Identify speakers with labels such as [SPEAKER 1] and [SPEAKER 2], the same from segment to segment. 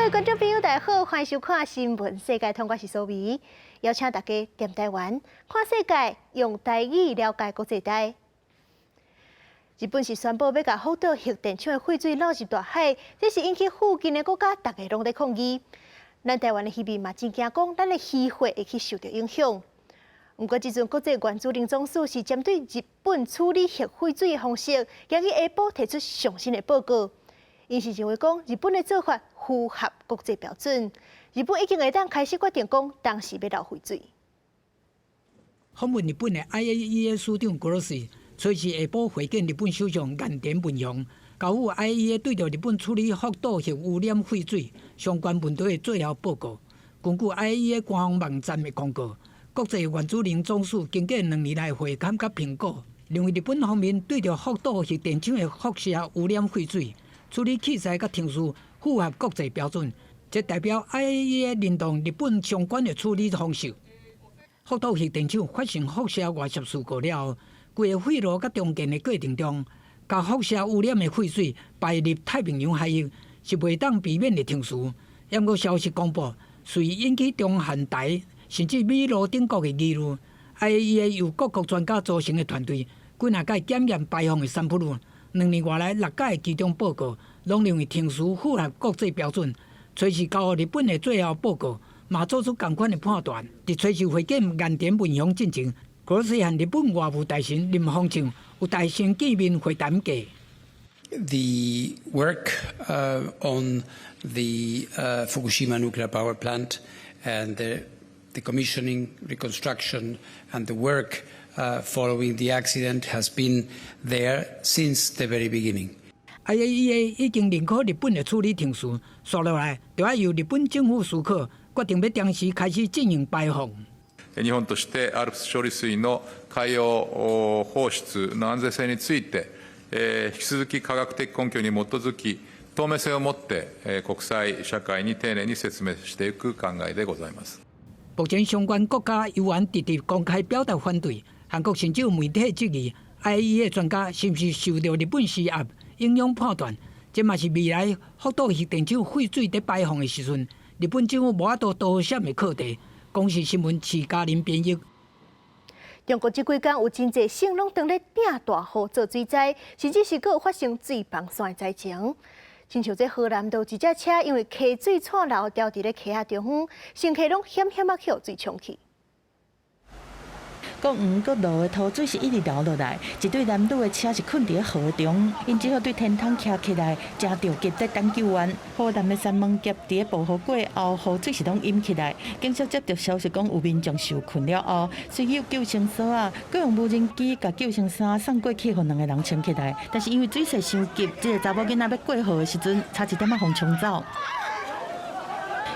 [SPEAKER 1] 各位觀眾朋友，大家好，歡迎收看《新聞世界通》，我是蘇美，邀請大家踮台灣看世界，用台語了解國際大。日本是宣布欲共福島核電廠的廢水漏入大海，這是引起附近的國家逐家攏咧抗議。咱台灣的漁民嘛真驚講，咱的漁獲會去受著影響。毋過，這陣國際原子能總署是針對日本處理核廢水的方式，今日下晡提出上新的報告。𪜶是認為講，日本的做法符合國際標準，日本已經會當開始決定講，當時欲漏廢水。
[SPEAKER 2] 訪問日本的 IAEA 署長格羅斯，隨時下晡會見日本首相岸田文雄，交予 IAEA 對著日本處理福島核污染廢水相關問題的最後報告。根據 IAEA 官方網站的公告，國際原子能總署經過2年來會勘佮評估，認為日本方面對著福島核電廠的輻射污染廢水處理器材佮程序符合國際標準，這代表 IAEA 認同日本相關的處理方式。福島核電廠發生輻射外泄事故了後，規個廢爐佮重建的過程中，共輻射污染的廢水排入太平洋海域是袂當避免的程序。毋過消息公布，遂引起中韓台甚至美羅等國的疑慮。IAEA 由各國專家組成的團隊，幾若擺檢驗排放的三普魯，2年外來六屆期中報告，攏認為程序符合國際標準。隨時交予日本的最後報告，嘛做出仝款的判斷。佇隨時會見岸田文雄進前，格羅斯和日本外務大臣林芳正有大聲見面會談過。
[SPEAKER 3] The work on the Fukushima nuclear power plant and the decommissioning, reconstruction, and the work following the accident has been there since the very beginning.
[SPEAKER 2] IAEA 已經認可日本的處理程序，紲落來就愛由日本政府許可，決定欲當時開始進行排放。
[SPEAKER 4] 日本として ALPS 処理水の海洋放出の安全性について、引き続き科学的根拠に基づき、透明性を持って國際社會に丁寧に説明していく考えでございます。
[SPEAKER 2] 目前相關國家猶原直直公開表達反對，韓國甚至有媒體質疑 IAEA 專家是毋是受著日本施壓影響判斷，這嘛是未來福島核電廠廢水佇排放的時陣，日本政府無法度躲閃的課題。公視新聞徐嘉玲編譯。
[SPEAKER 1] 中國這幾工有真濟省攏當咧頂大雨做水災，甚至是閣有發生水崩山的災情。親像這河南就有一隻車因為溪水掣流牢佇咧溪仔中央，乘客攏險險仔予水沖去。
[SPEAKER 5] 閣黃閣濁的塗水是一直流落來，一對男女的車是睏佇咧河中，𪜶只好對天窗徛起來，誠著急佇等救援。河南的三門峽佇咧暴雨過後，雨水是攏淹起來。警察接著消息講有民眾受困了後，隨即有救生索仔，閣用無人機共救生衫送過去，予兩個人撐起來。但是因為水勢傷急，這個查某囡仔欲過河的時陣，差一點仔予沖走。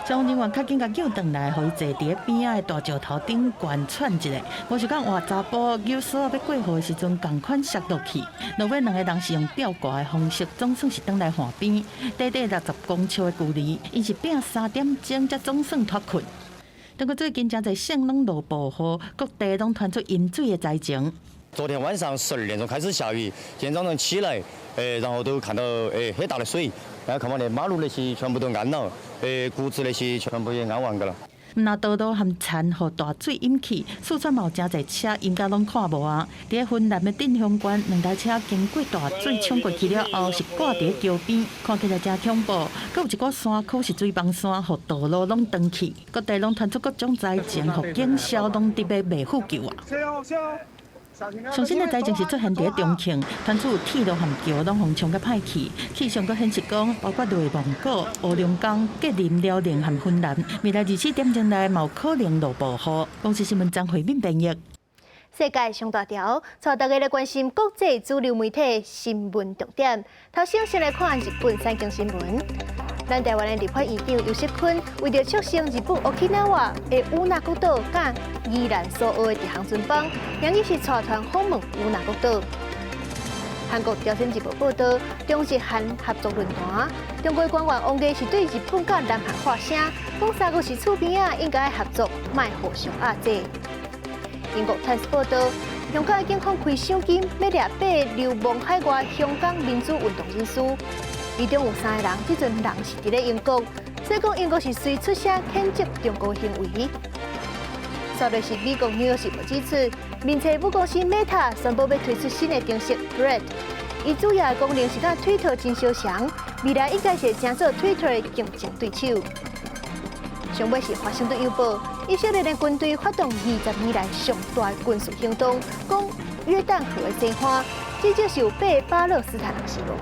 [SPEAKER 5] 消防人員較緊共救轉來，予伊坐佇咧邊仔的大石頭頂懸喘一下。無想講活查埔扭索仔欲過河的時陣，仝款摔落去。落尾兩個人是用吊掛的方式，總算是轉來岸邊。短短60公尺的距離，𪜶是拚3點鐘才總算脫困。不過最近誠濟省攏落暴雨，各地攏傳出淹水的災情。
[SPEAKER 6] 昨天晚上12點鐘開始下雨，今天早上起來，然後都看到很大的水，然後看嘛，連馬路那些全部都淹了，谷子那些全部也淹完個了。
[SPEAKER 5] 毋但道路和田予大水淹去，四川嘛有誠濟車淹甲攏看無啊！佇咧雲南的鎮雄縣，兩台車經過大水沖過去了後，是掛佇咧橋邊，看起來誠恐怖。閣有一寡山區是水崩山，予道路攏斷去，各地攏傳出各種災情，予警消攏佇咧袂赴救啊！上新的災情是出現佇咧重慶，傳出有鐵路和橋攏予沖甲歹去。氣象閣顯示講，包括內蒙古、黑龍江、吉林、遼寧和雲南，未來24點鐘內嘛有可能落暴雨。公視新聞張惠敏編譯。
[SPEAKER 1] 世界上大條，帶大家來關心國際主流媒體新聞重點。頭先先來看日本產經新聞。咱台灣的立法院長游錫堃為著促成日本沖繩的與那國島佮宜蘭蘇澳的直航船班，今日是帶團訪問與那國島。韓國朝鮮日報報導，中日韓合作論壇，中國官員王毅是對日本佮南韓發聲，講三國是厝邊仔，應該合作，莫互相壓制。英國泰斯報導，香港警方開賞金，欲掠八个流亡海外香港民主運動人士，其中有三個人，這陣人是佇咧英國。所以講英國是隨出聲譴責中國行為。煞落是美國紐約時報指出，面冊母公司 Meta 宣布欲推出新的程式 Threads，伊主要的功能是佮推特真相像，未來應該是會成做推特的競爭對手。上尾是華盛頓郵報，以色列的軍隊發動20年來上大的軍事行動，攻約旦河的西岸，至少是有八个巴勒斯坦人死亡。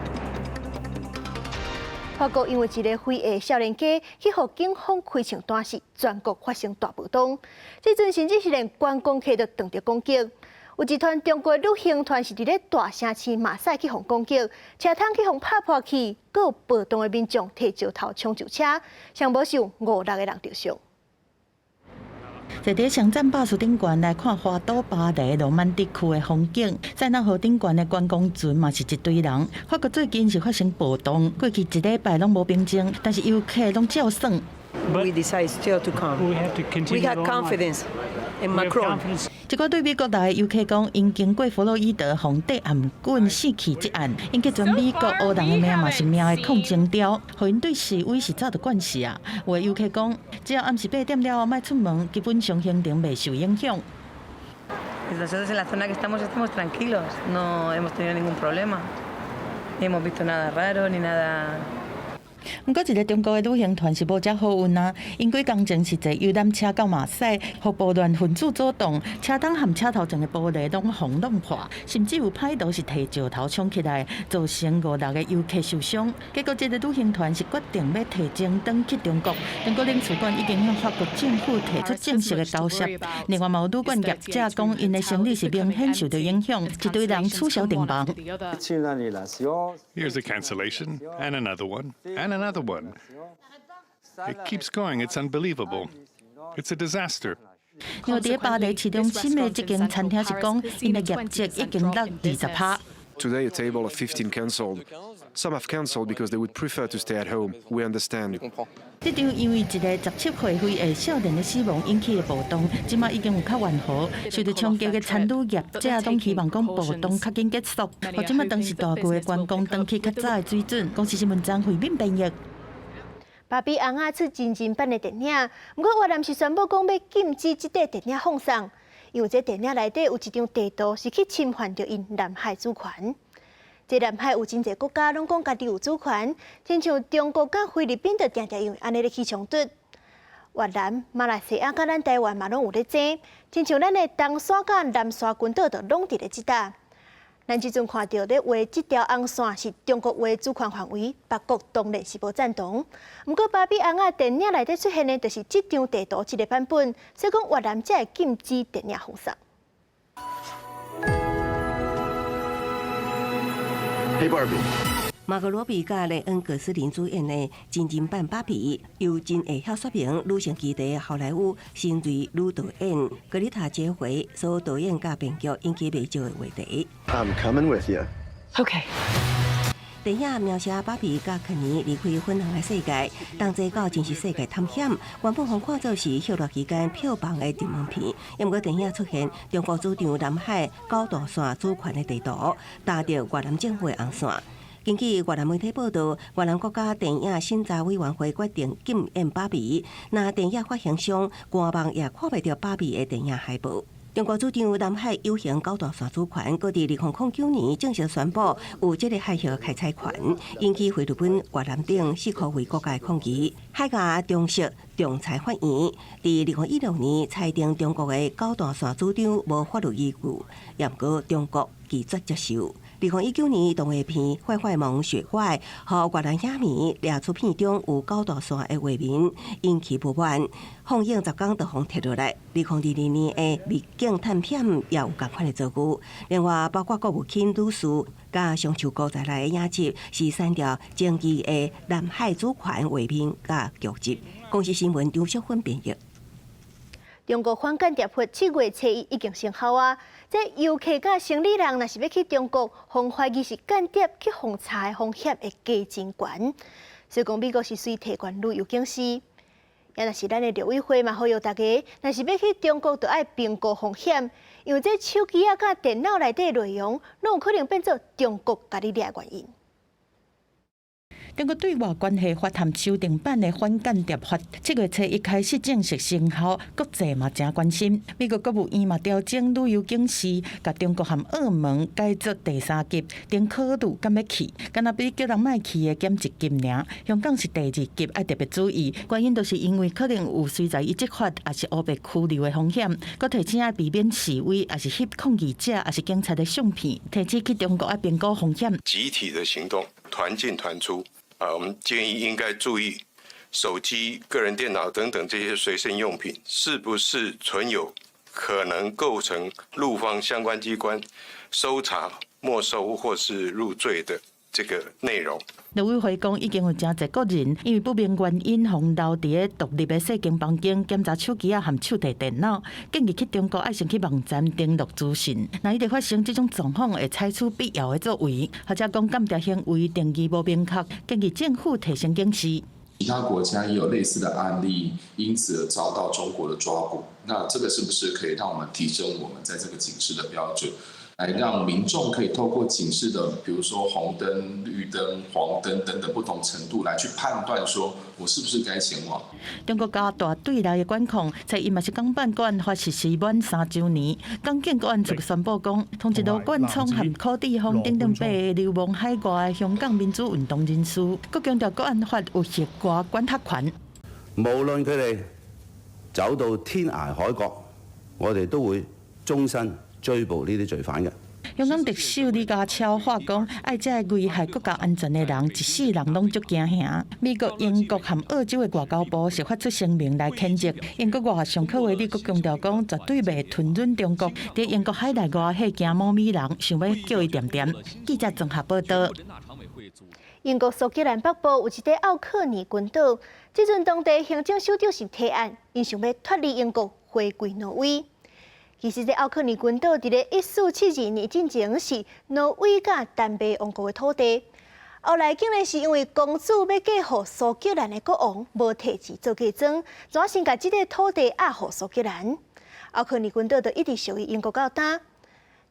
[SPEAKER 1] 法國因為一个非裔少年家去予警方開槍彈死，全國發生大暴動。這陣甚至是連觀光客都當著攻擊。有一團中國旅行團是佇咧大城市馬賽去予攻擊，車窗去予拍破去，閣有暴動的民眾提石頭衝上車，上無有五六個人著傷。
[SPEAKER 5] 坐佇聖戰巴士頂懸來看花都巴黎羅曼蒂克的風景，塞納河頂懸的觀光船嘛是一堆人。法國最近是發生暴動，過去一禮拜攏無平靜，但是遊客攏照耍。
[SPEAKER 7] We decide still to come. We have confidence in Macron.
[SPEAKER 5] 這個對美國來的遊客講，𪜶經過弗洛伊德予對頷頸死去這案，引起全美國烏人的命嘛是命的抗爭潮，予𪜶對示威是早就慣勢啊。有的遊客講，只要暗時8點了後莫出門，基本上行程袂受影響。
[SPEAKER 7] Nosotros en la zona que estamos estamos tranquilos, no hemos tenido ningún problema, ni hemos visto nada raro ni nada.
[SPEAKER 5] 毋過，一个中國的旅行團是無遮好運啊！𪜶幾工前是坐遊覽車到馬賽，予暴亂分子阻擋，車窗和車頭前的玻璃攏予弄破，甚至有歹徒是提石頭衝起來，造成五六個遊客受傷。結果，這个旅行團是決定欲提前轉去中國。中國領事館已經向法國政府提出正式的交涉。另外，嘛有旅館業者講，𪜶的生意是明顯受到影響，一堆人取消訂房。
[SPEAKER 8] Here's a cancellation, and another one, and another one. It keeps going. It's unbelievable. It's a disaster.
[SPEAKER 5] 因為佇巴黎市中心的這間餐廳是講，𪜶的業績已經落20%。
[SPEAKER 9] Today, a table of 15 cancelled. Some have cancelled because they would prefer to stay at home. We understand.
[SPEAKER 5] 這場因為一个17歲非裔少年的死亡引起的暴動，這馬已經有較緩和。受到衝擊的餐旅業者攏希望講暴動較緊結束，予這馬當時大規的觀光轉去較早的水準。公視新聞張惠敏編譯。
[SPEAKER 1] 芭比尪仔出真人版的電影，毋過越南是宣布講欲禁止這塊電影放送，因為這電影內底有一張地圖是去侵犯著𪜶南海主權。這南海有真濟國家攏講家己有主權，親像中國佮菲律賓就定定因為按呢咧起衝突。越南、馬來西亞佮咱台灣嘛攏有咧爭，親像咱的東沙佮南沙群島就攏佇咧這搭。咱這陣看著咧畫這條紅線是中國畫主權範圍，別國當然是無贊同。毋過芭比尪仔電影內底出現的，就是這張地圖這个版本，所以講越南才會禁止電影放送。
[SPEAKER 10] Hey Barbie。
[SPEAKER 11] 瑪格羅比佮雷恩·葛斯林主演的真人版芭比，由真會曉說明女性基地好萊塢新銳女導演格麗塔接回所導演佮編劇引起袂少的話題。
[SPEAKER 10] I'm coming with you.
[SPEAKER 11] Okay. 電影描寫芭比佮肯尼離開粉紅的世界，同齊到真實世界探險。原本予看做是歇熱期間票房的熱門片，毋過電影出現中國主張南海九大線主權的地圖，踏著越南政府的紅線。根據越南媒體報道，越南國家電影審查委員會決定禁演芭比，若電影發行商官網也看袂著芭比的電影海報。中國主張南海有形九大線主權，閣佇2009年正式宣布有這个海域開採權，引起菲律賓、越南等四箍幾國家抗議。海牙中式仲裁法院佇2016年裁定中國的九大線主張無法律依據，毋過中國拒絕接受。2019年動畫片《壞壞萌雪怪》予越南影迷掠出片中有九大線的畫面，引起不滿。放映十工就予撤落來。2022年的《秘境探險》也有仝款的遭遇。另外，包括國務卿女士佮商丘哥在內的影集是刪掉爭議的南海主權畫面佮劇集。公視新聞張淑芬編譯。
[SPEAKER 1] 中國反間諜法7月初1已經生效啊！這遊客佮生理人若是欲去中國，予懷疑是間諜去予查的風險會加真懸。所以講美國是隨提懸旅遊警示。也若是咱的陸委會嘛，呼籲大家，若是欲去中國，就愛評估風險，因為這手機仔佮電腦內底內容，攏有可能變做中國共你掠的原因。
[SPEAKER 5] 中國對外關係法和修訂版的反間諜法，7月初一開始正式生效，國際嘛誠關心。美國國務院嘛調整旅遊警示，共中國和澳門改做第三級，正考慮敢欲去，敢若比叫人莫去的減一級爾。香港是第二級，愛特別注意。原因就是因為可能有隨在伊執法，抑是烏白拘留的風險。閣提醒愛避免示威，抑是翕抗議者，抑是警察的相片，提醒去中國愛評估風險。
[SPEAKER 12] 集體的行動，團進團出。啊，我們建議應該注意手機、個人電腦等等這些隨身用品，是不是存有可能構成陸方相關機關搜查、沒收或是入罪的這個內容。
[SPEAKER 5] 陸委會講，已經有誠濟國人因為不明原因，予留佇咧獨立的細間房間檢查手機仔和手提電腦，建議去中國愛先去網站登錄資訊。若一直發生這種狀況，會採取必要的作為。或者講間諜行為定義無明確，建議政府提升警示。
[SPEAKER 13] 其他國家也有類似的案例，因此而遭到中國的抓捕。那這個是不是可以讓我們提升我們在這個警示的標準，來讓民眾可以透過警示的，比如說紅燈、綠燈、黃燈等等不同程度，來去判斷說我是不是該前往。
[SPEAKER 5] 中國加大對內的管控，在伊嘛是港版國安法實施滿3週年，港警國安處宣布講，通緝羅冠聰和柯志峰等等八个流亡海外的香港民主運動人士，閣強調國安法有域外管轄權。
[SPEAKER 14] 無論佢哋走到天涯海角，我哋都會終身追捕呢啲罪犯嘅。
[SPEAKER 5] 香港特首李家超話講，愛這个危害國家安全的人，一世人攏足驚嚇。美國、英國和澳洲的外交部是發出聲明來譴責。英國外相柯維利閣強調講，絕對袂吞忍中國佇英國海內外彼驚毛米人，想欲叫伊恬恬。記者綜合報道。
[SPEAKER 1] 英國蘇格蘭北部有一塊奧克尼群島，這陣當地行政首長是提案，𪜶想欲脫離英國，回歸挪威。其實，這奧克尼群島佇咧1472年進前是挪威佮丹麥王國的土地，後來竟然是因為公主欲嫁予蘇格蘭的國王，無提錢做嫁妝，怎先共這塊土地押予蘇格蘭。奧克尼群島就一直屬於英國到今。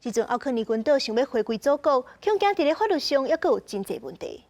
[SPEAKER 1] 這陣奧克尼群島想欲回歸祖國，恐驚佇咧法律上猶閣有真濟問題。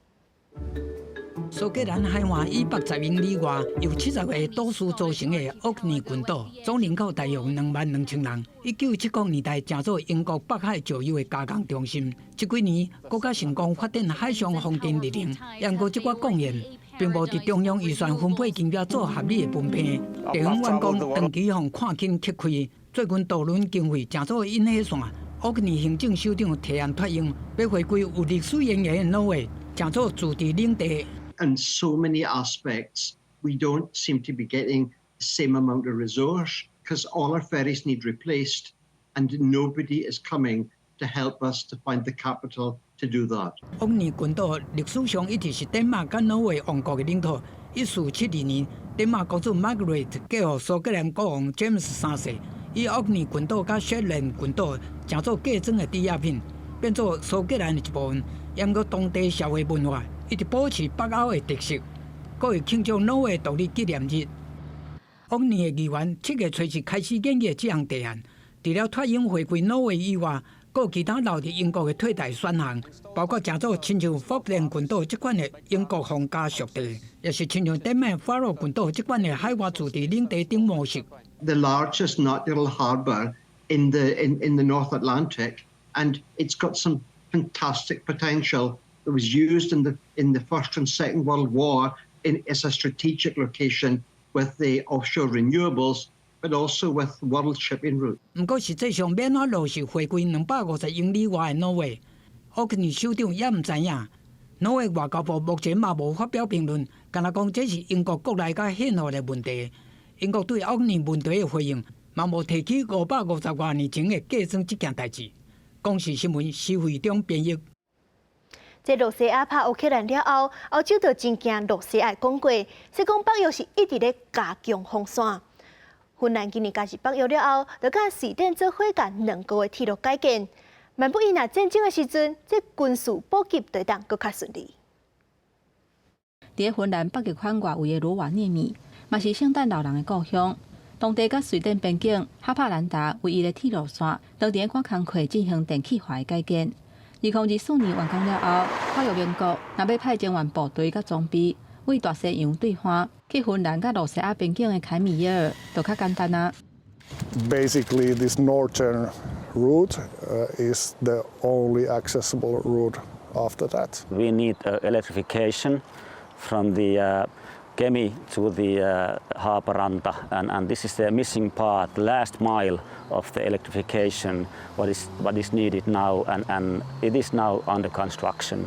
[SPEAKER 2] 蘇格蘭海岸以北10英里外，由70個島嶼組成的奧克尼群島，總人口大約22,000人。1970年代，成做英國北海石油的加工中心。這幾年，閣較成功發展海上風電綠能，毋過這寡貢獻並無佇中央預算分配金額做合理的分配。地方員工長期予看緊缺開，最近渡輪經費成做引火線。奧克尼行政首長提案脫英，欲回歸有歷史淵源的挪威，成做自治領地。
[SPEAKER 10] In so many aspects, we don't seem to be getting the same amount of resource because all our ferries need replaced and nobody is coming to help us to find the capital to do that.
[SPEAKER 2] 奧克尼群島歷史上一直是丹麥佮挪威王國的領土。1472年，丹麥公主瑪格麗特嫁予蘇格蘭國王詹姆斯三世，以奧克尼群島佮雪蘭群島成做嫁妝的抵押品，變做蘇格蘭的一部分。毋過當地社會文化一直保持北歐的特色，閣會慶祝挪威獨立紀念日。奧克尼的議員7月初四開始研議這項提案，除了脫英回歸挪威以外，閣有其他留佇英國的替代選項，包括成做親像福克蘭群島這款的英國皇家屬地，抑是親像丹麥法羅群島這款的海外自治領地等模式。
[SPEAKER 10] The largest natural harbour in the North Atlantic, and it's got some fantastic potential. It was used in the First and Second World War as a strategic location with the offshore renewables, but also with world shipping route.
[SPEAKER 2] 毋過實際上，欲按怎落實回歸250英里外的挪威，奧克尼首長猶毋知影。挪威外交部目前嘛無發表評論，干焦講這是英國國內佮憲法的問題。英國對奧克尼問題的回應，嘛無提起550外年前的嫁妝這件代誌。公視新聞施惠中編譯。
[SPEAKER 1] 這羅西亞拍烏克蘭了後，歐洲就真驚羅西亞講過，說講北約是一直咧加強防線。芬蘭今年加入北約了後，就佮瑞典做伙共兩國的鐵路改建。萬不伊若戰爭的時陣，這軍事補給就會當閣較順利。
[SPEAKER 15] 佇芬蘭北極圈外圍的羅瓦涅米，嘛是聖誕老人的故鄉。當地佮瑞典邊境哈帕蘭達唯一的鐵路線，當佇趕工課進行電氣化的改建。2024年完工了後，跨越盟國若欲派增援部隊佮裝備，對大西洋對岸去芬蘭佮露西亞邊境的凱米耶爾，就較簡單啊。
[SPEAKER 16] Basically, this northern route is the only accessible route after that.
[SPEAKER 17] We need electrification from the Kemi to the Haaparanta, and this is the missing part, the last mile of the electrification, what is needed now, and it is now under construction.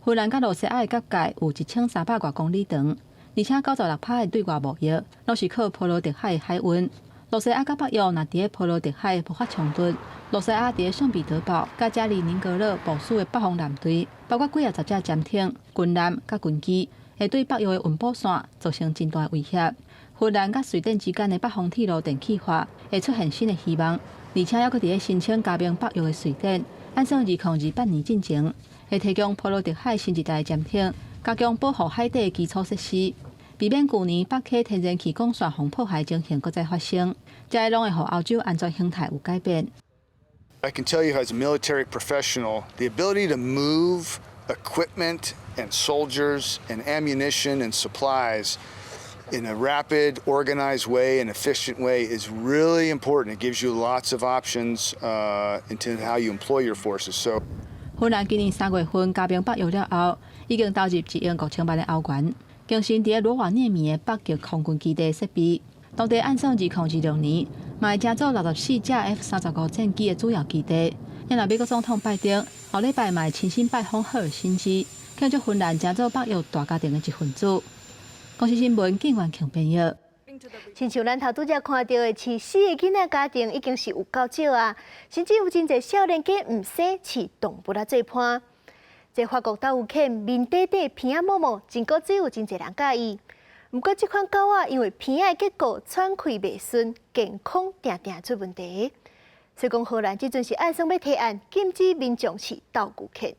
[SPEAKER 15] 芬蘭佮露西亞的結界有1300外公里長，而且96%的對外貿易攏是靠波羅的海的海運。露西亞佮北約若佇咧波羅的海爆發衝突，露西亞佇咧聖彼得堡佮加里寧格勒部署的北方艦隊，包括幾仔十隻潛艇、軍艦佮軍機，會對北約的運補線造成真大威脅。芬蘭佮瑞典之間的北方鐵路電氣化會出現新的希望，而且猶閣佇咧申請加盟北約的瑞典，按算2028年進前會提供波羅的海新一代潛艇，加強保護海底基礎設施，避免舊年北溪天然氣管線予破壞情形閣再發生。這攏會予歐洲安全形態有改變。
[SPEAKER 18] I can tell you as a military professional, the ability to move equipment and soldiers and ammunition and supplies in a rapid, organized way and efficient way is really important. It gives you lots of options into how you employ your forces. So.
[SPEAKER 15] 芬蘭今年3月份加盟北約了後，已經投入1億5000萬的歐元，更新佇咧羅瓦涅米的北極空軍基地設備。當地按算2026年，嘛會成做64架 F-35戰機的主要基地。若美國總統拜登後禮拜嘛會親身拜訪赫爾辛基，慶祝芬蘭成做北約大家庭的一份子。公視新聞警員強編譯。
[SPEAKER 1] 親像咱頭拄才看著的，飼四个囡仔家庭已經是有夠少啊，甚至有真濟少年家毋生飼動物來做伴。這法國鬥牛犬面短短、鼻仔毛毛，真古錐有真濟人佮意。毋過這款狗仔因為鼻仔的結構喘氣袂順，健康定定出問題。所以講荷蘭這陣是按算欲提案禁止民眾飼鬥牛犬。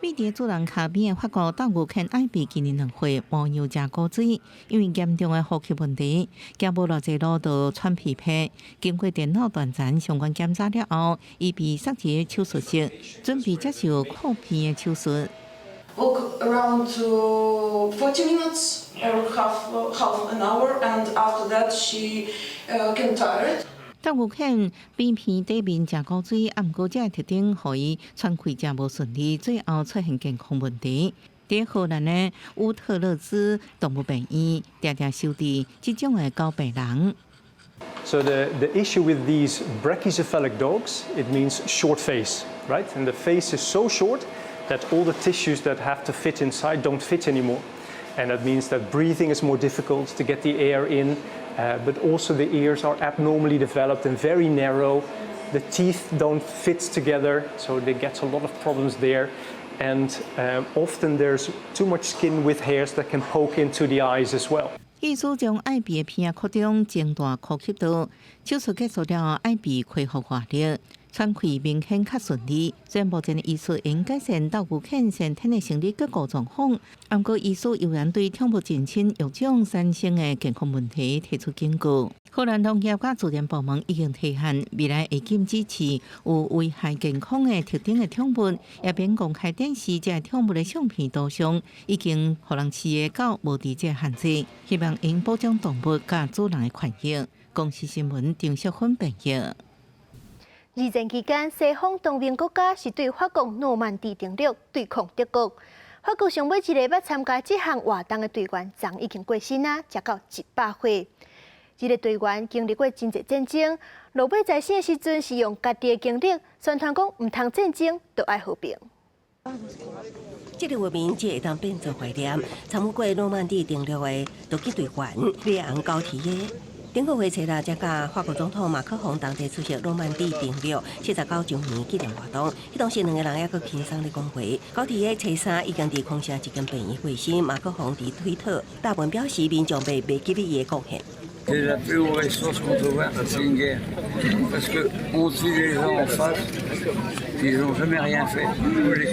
[SPEAKER 5] 覕佇主人跤邊的法國鬥牛犬艾比今年2歲，模樣誠古錐，因為嚴重的呼吸問題，行無偌濟路就喘氣喘。經過電腦斷層相關檢查了後，伊被送入手術室，準備接受擴鼻的手術。
[SPEAKER 19] Walk around 40 minutes or half an hour, and after that she get tired.
[SPEAKER 5] 鬥牛犬扁鼻底面誠古錐，啊，毋過這个特徵予伊喘氣誠無順利，最後出現健康問題。佇荷蘭的烏特勒支動物病院，定定收治這種的狗病人。
[SPEAKER 20] So the issue with these brachycephalic dogs, it means short face, right? And the face is so short that all the tissues that have to fit inside don't fit anymore. And that means that breathing is more difficult to get the air in, but also the ears are abnormally developed and very narrow. The teeth don't fit together, so they get a lot of problems there. And often there's too much skin with hairs that can poke into the eyes as well.
[SPEAKER 5] 醫師將艾比的鼻仔擴張，增大呼吸道。手術結束了後，艾比恢復活力，喘氣明顯較順利。雖然目前的醫術會改善鬥牛犬先天的生理結構狀況，毋過醫師猶原對寵物近親育種產生的健康問題提出警告。荷蘭農業佮自然部門已經提案，未來會禁止飼有危害健康的特徵的寵物，也免公開展示這寵物的相片圖像，已經予人飼的狗無佇這限制，希望會保障動物佮主人的權益。公視新聞張淑芬編譯。
[SPEAKER 1] 二戰期間，西方同盟國家是對法國諾曼底登陸對抗德國。法國上尾一个欲參加這項活動的隊員，昨已經過身啊，才到100歲。這个隊員經歷過真濟戰爭，落尾在生的時陣是用家己的經歷宣傳講，毋通戰爭，就愛和平。
[SPEAKER 11] 這个畫面才會當變做懷念。參與過諾曼底登陸的突擊隊員里昂高提耶。頂個月初六，才佮法國總統馬克宏同齊出席諾曼底登陸79週年紀念活動。彼當時兩个人猶閣輕鬆咧講話。高提耶初三已經佇空城一間病院過身。馬克宏佇推特貼文表示，民眾袂袂記得伊的貢獻。
[SPEAKER 21] C'est la plus mauvaise chose qu'on peut voir, c'est une guerre. Parce qu'on tue les gens en face, ils n'ont jamais rien fait.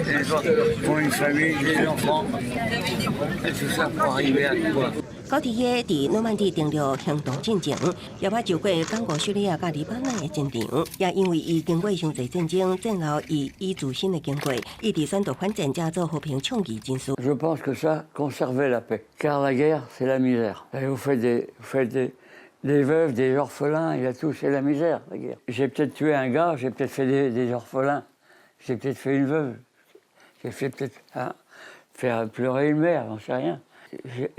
[SPEAKER 21] Les autres ont une famille, des enfants, et tout ça pour arriver à quoi?
[SPEAKER 11] 高緹耶佇諾曼底登陸行動進前，也捌就過剛果、敘利亞佮黎巴嫩的戰場，也因為伊經過傷濟戰爭，戰後伊以自身的經過，伊佇宣導反戰遮做和平倡議人士。
[SPEAKER 21] Je pense que ça, conserver la paix, car la guerre, c'est la misère. Et vous faites des veuves, des orphelins, il y a tout, c'est la misère, la guerre. J'ai peut-être tué un gars, j'ai peut-être fait des orphelins, j'ai peut-être fait une veuve, j'ai fait peut-être, hein, faire pleurer une mère, j'en sais rien.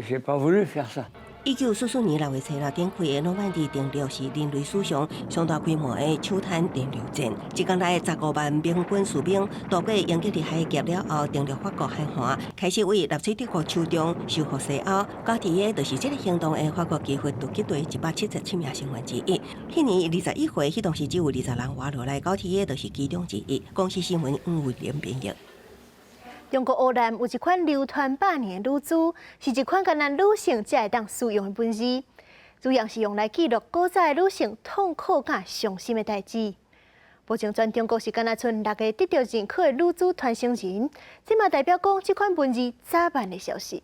[SPEAKER 21] J'ai pas voulu faire ça.
[SPEAKER 11] 1944年6月初展開的諾曼底登陸是人類史上上大規模的首灘登陸戰。一工內15萬盟軍士兵渡過英吉利海峽了後，登陸法國海岸，開始對納粹德國手中收復西歐。高緹耶就是這個行動的法國基輔突擊隊177名成員之一。彼年21歲，彼當時只有20人活落來，高緹耶就是其中之一。公視新聞黃偉玲編譯。
[SPEAKER 1] 中國湖南有一款流傳百年的汝書，是一款干焦女性才會當使用的文字，主要是用來記錄古早的女性痛苦佮傷心的代誌。目前全中國是干焦賰六个得著認可的汝書傳承人，這嘛代表講這款文字早晚會消失。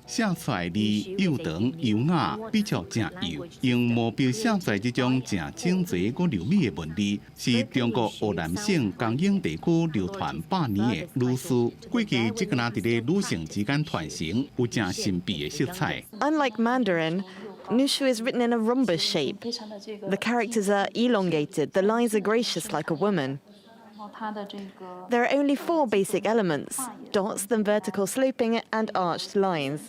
[SPEAKER 3] 寫出來字幼長優雅，筆觸誠幼，用毛筆寫出來這種誠整齊閣柔美的文字，是中國湖南省江永地區流傳百年的汝書。過去這敢若佇咧女性之間傳承，有誠神秘的色彩。
[SPEAKER 22] Unlike Mandarin, Nushu is written in a rhombus shape. The characters are elongated, the lines are gracious like a woman. There are only four basic elements: dots, then vertical sloping, and arched lines.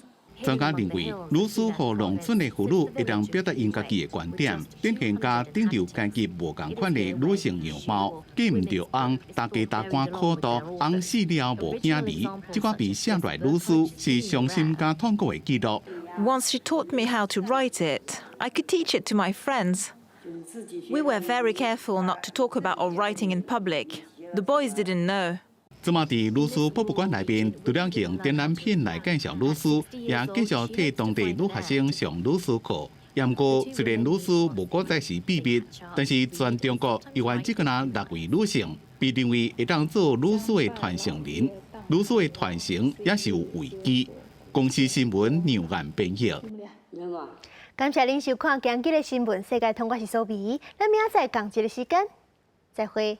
[SPEAKER 3] 專家認為，汝書予農村的婦女會當表達𪜶家己的觀點，展現佮頂流階級無仝款的女性樣貌。嫁毋著翁，大家大官苦度，翁死了無囝兒，這款被寫落來汝書是傷心佮痛苦的記錄。
[SPEAKER 22] Once she taught me how to write it, I could teach it to my friends. We were very careful not to talk about our writing in public. The boys didn't know.
[SPEAKER 3] 這馬佇汝書博物館內面，除了用展覽品來介紹汝書，也繼續替當地女學生上汝書課。毋過，雖然汝書無閣再是秘密，但是全中國猶原只敢若六位女性被認為會當做汝書的傳承人，汝書的傳承也是有危機。公視新聞梁岩編譯。
[SPEAKER 1] 感謝您收看今日的新聞世界通，我是蘇美，咱明仔載仝一个時間，再會。